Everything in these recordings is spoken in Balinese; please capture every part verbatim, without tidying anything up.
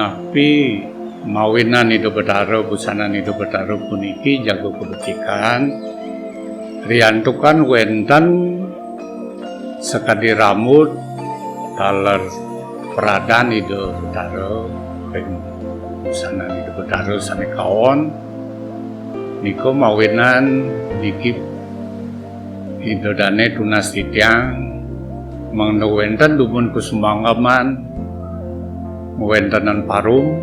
Napi mawinan Ida Betara, busanan Ida Betara puniki jaga kabecikan, riantukan wenten sakadi rambut taler pradan Ida Betara ring busanan Ida Betara sane kaon, nika mawinan niki Ida dane tunas titiang, mangda wenten dumun kasumanggaman, ngwentenang parum,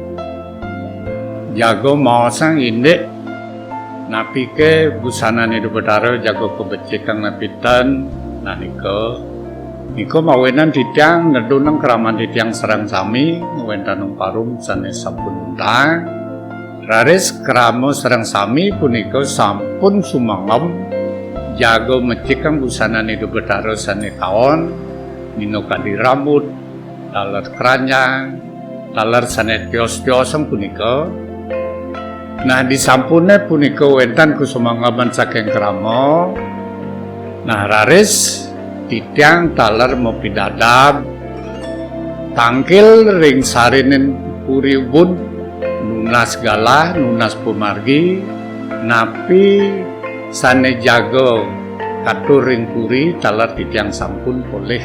jaga maosang indik, napike busanan Ida Betara jaga kabecikang napi ten, nah nika. Nika mawinan titiang nedunang kraman titiang sareng sami, ngwentenang parum sane sampun untang. Raris krama sareng sami punika sampun sumangem, jaga mecikang busanan Ida Betara sane kaon, minakadi rambut, taler kranjang, taler sane tios-tiosang punika. Nah, disampune punika wenten kasumangeman saking krama. Nah, raris titiang taler mapidabdab tangkil ring sarinin puri ubud, nunas galah, nunas pamargi, napi sane jaga katur ring puri taler titiang sampun polih.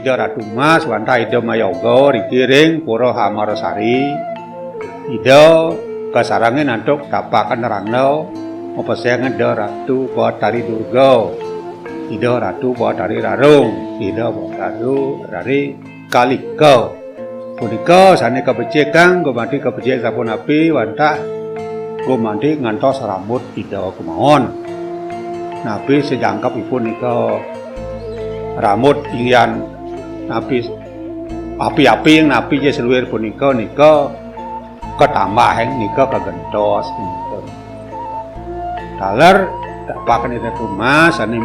Ida Ratu Mas wantah Ida Mayoga riki ring Pura Hamarasari. Ida kasarengin antuk tapakan rangda, mapesengan Ida Ratu Batari Durga, Ida Ratu Batari Rarung, Ida Batari Rari Kalika. Punika sane kabecikang, gumanti kabecik sapunapi wantah gumanti ngantos rambut Ida kemawon. Napi sajangkepipun nika rambut inggian napi api-api napi ja saluir punika nika katambahing nika kagentos nika. Taler tapakan Ida Ratu Mas sane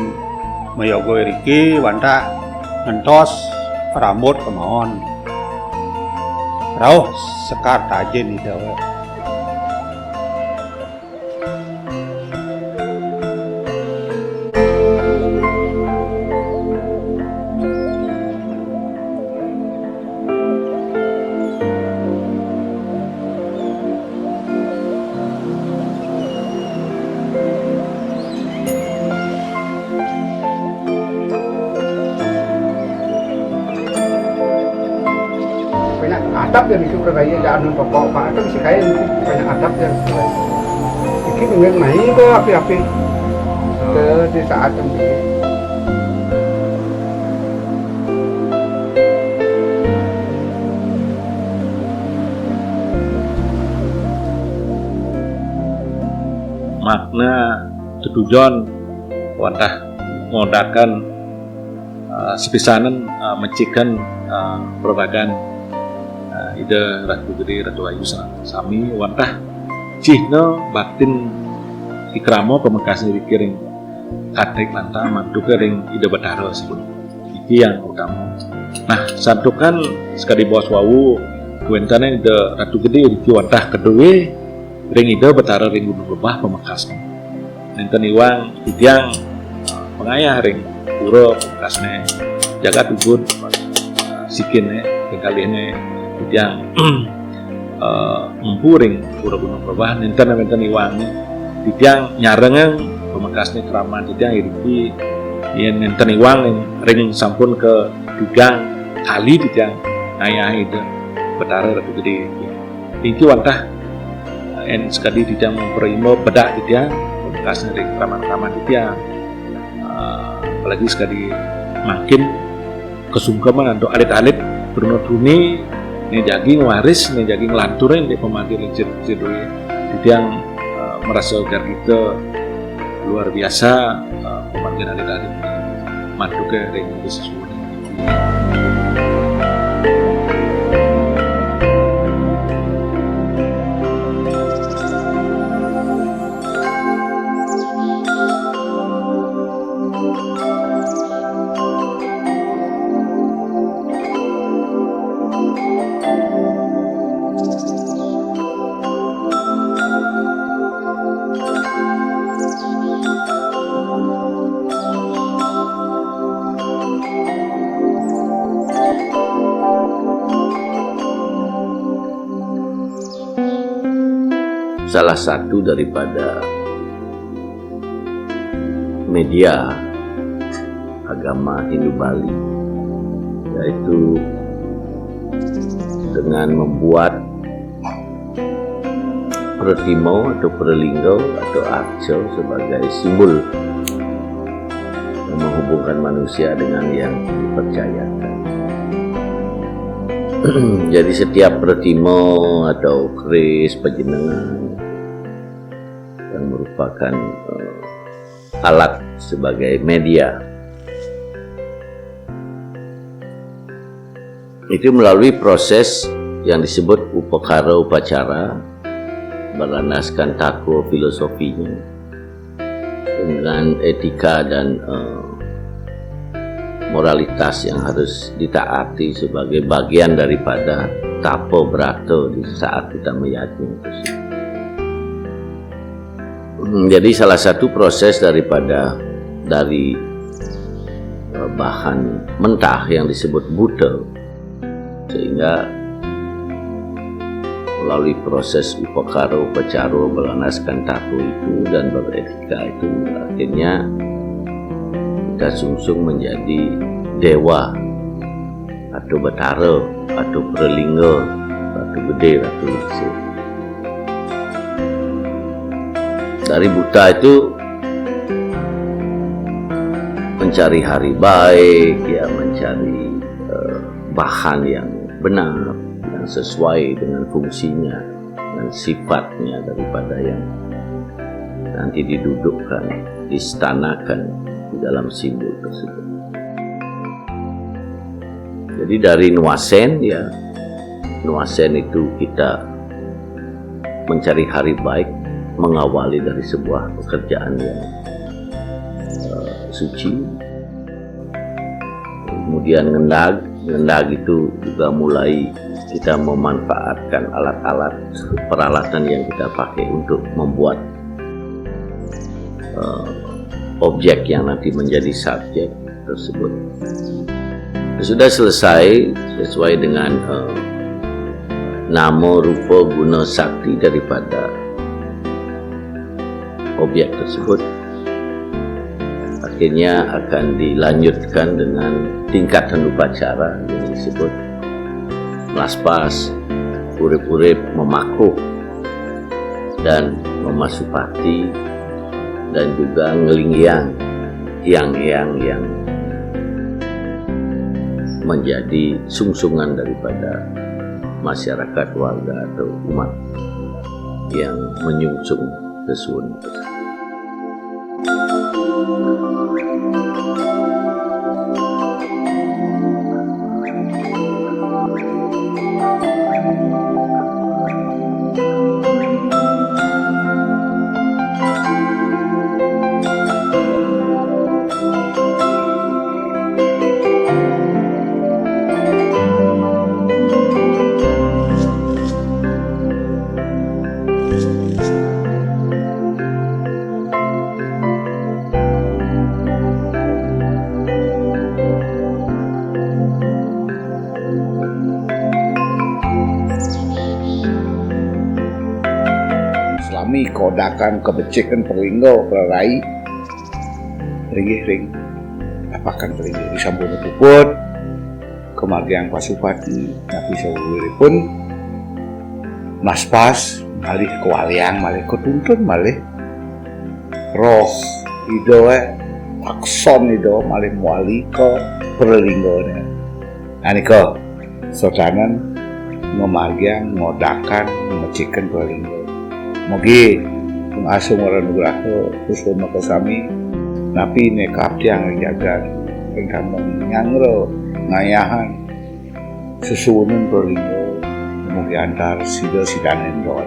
mayoga iriki wantah ngentos rambut kemawon. Rauh sekar tajin Ida. Banyak adab ya, mesti bergaya, ya, anu, pokok, Pak, itu mesti kaya, mesti banyak adab ya, mesti kaya. Iki mungkin naik ke api-api ke di saat ini. Makna tetujon wantah ngodakan, eh, sepisanan, eh, mecikan, eh, perbagan, eh, Ida Ratu Gede, Ratu Ayu sareng sami wantah cihna baktin ikrama pamekasne riki ring katik lantaran mantuka ring Ida Betara sampun. Iki yang utama. Nah, santukan sakadi baos wau, wenten Ida Ratu Gede riki wantah kedue ring Ida Betara ring Gunung Lebah pamekasne. Nenten iwang titiang, eh, pangayah ring pura pamekasne jagat ubud, eh, sikinne, ping kalihne titiang eh, mpu ring Pura Gunung Lebah, nenten, nenten iwang. Titiang nyarengang pamekasne kraman titiang iriki, yen nenten iwang ring sampun katigang kali titiang ngayah Ida Betara Ratu Gede. Niki wantah, eh, yen sakadi titiang maprima bedak titiang, pamekasne ring kraman-kraman titiang. Eh, apalagi sakadi mangkin kasungkeman antuk alit-alit, truna-truni, ne jagi ngwaris, ne jagi nglanturin dek pamargin ring sir-, sidue. Titiang, eh, marasa gargita luar biasa, eh, pamargin alit-alit mantuke ring sesuunan. salah satu daripada media agama Hindu Bali, yaitu dengan membuat pratimo atau pralingga atau arca sebagai simbol yang menghubungkan manusia dengan yang dipercayakan. Jadi, setiap pratimo atau keris panjenengan yang merupakan, eh, alat sebagai media, itu melalui proses yang disebut upakara upacara, berlandaskan tata filosofinya, dengan etika dan, eh, moralitas yang harus ditaati sebagai bagian daripada tapa brata di saat kita meyajna tersebut. Hmm, jadi, salah satu proses daripada, dari, eh, bahan mentah yang disebut buta, sehingga melalui proses upakara upacara, berlandaskan tata itu dan beretika itu, akhirnya kita sungsung menjadi dewa atau betara atau pralingga, ratu gede, ratu lingsir. Dari buta itu mencari hari baik, ya, mencari, eh, bahan yang benar, yang sesuai dengan fungsinya dan sifatnya daripada yang nanti didudukkan, disetanakan di dalam simbol tersebut. Jadi, dari nuasen, ya, nuasen itu kita mencari hari baik, mengawali dari sebuah pekerjaan yang, eh, suci. Kemudian ngendag, ngendag itu juga mulai kita memanfaatkan alat-alat, peralatan yang kita pakai untuk membuat, eh, objek yang nanti menjadi subjek tersebut. Sudah selesai sesuai dengan, eh, nama, rupa, guna, sakti daripada objek tersebut, akhirnya akan dilanjutkan dengan tingkatan upacara yang disebut melaspas, urip-urip, memakuh, dan memasupati, dan juga ngelingiang yang, yang, yang menjadi sungsungan daripada masyarakat, warga, atau umat yang menyungsung sesuun. Salami kodakan kebecikan perlingga prarai ringgih ring apakan perlingga disampun puput, kemargiang pasupati, napi sawiwiripun, maspas, malih kawaliang, malih katuntun, malih roh Ida, eh, takson Ida, malih mawali ka pralinggane. Nah, nika, sotanen ngamargiang, ngodakan, meciken pralingga. Mugi pangasuh wara nugraha kusuma kasami, napi nekaptiang ring jagat, ring kambang nyanggra, ngayahan, susunan pralingga, mugi antar sida sidaning don.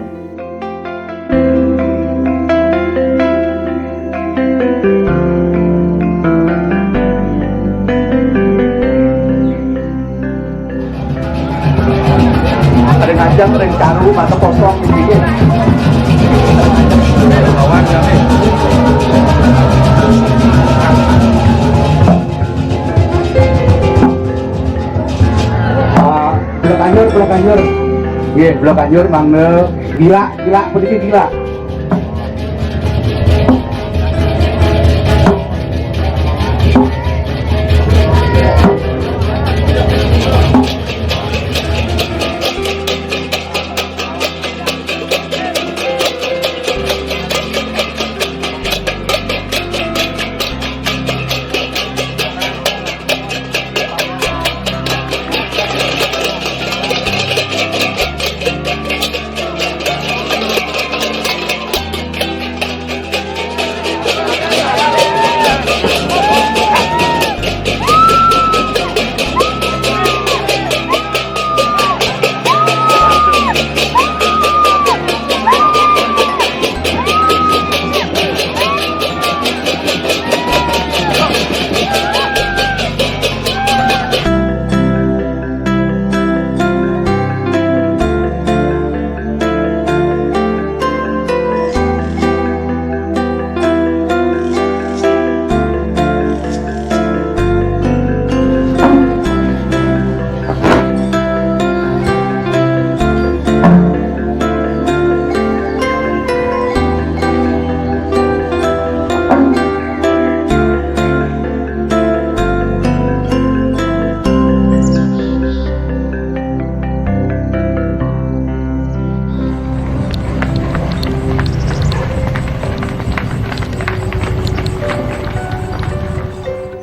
Ada ngajak, ada yang caru, mata kosong, gitu. Ah, Blok Anyur, Blok Anyur. Nggih, Blok Anyur mangda gila, gila, puniki gila.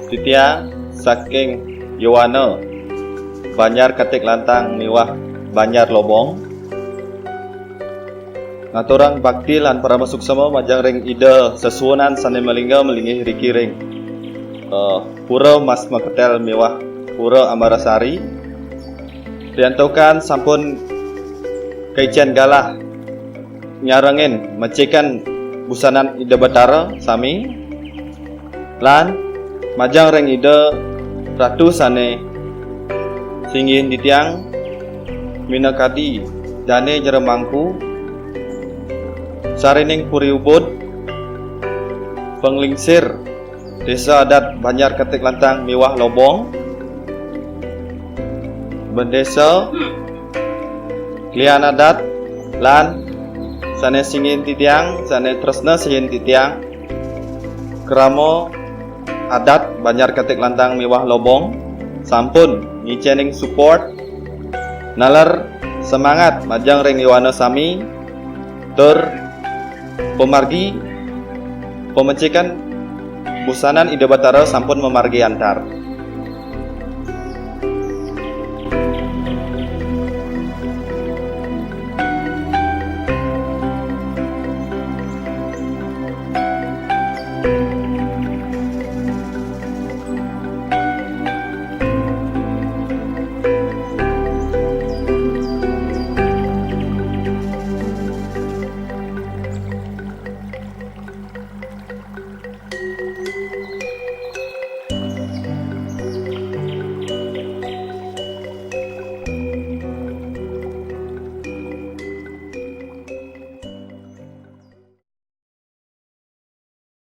Titiang saking Yowana, Banjar Ketik Lantang miwah Banjar Lobong, ngaturang bakti lan parama suksema majeng ring Ida sesuunan sane malingga malinggih riki ring, eh, Pura Mas Maketel miwah Pura Ambarasari. Riantukan sampun kaicen galah nyarengin mecikan busanan Ida Batara sami, lan majeng ring Ida Ratu sane singgihin titiang minakadi dane jero mangku, sarining puri ubud, panglingsir Desa Adat Banjar Ketik Lantang miwah Lobong, bendesa, klian adat, lan sane singgihin titiang, sane tresna singgihin titiang, krama adat Banjar Ketik Lantang miwah Lobong sampun ngicening support, naler semangat majeng ring Yowana sami, tur pamargi pamecikan busanan Ida Batara sampun mamargi antar.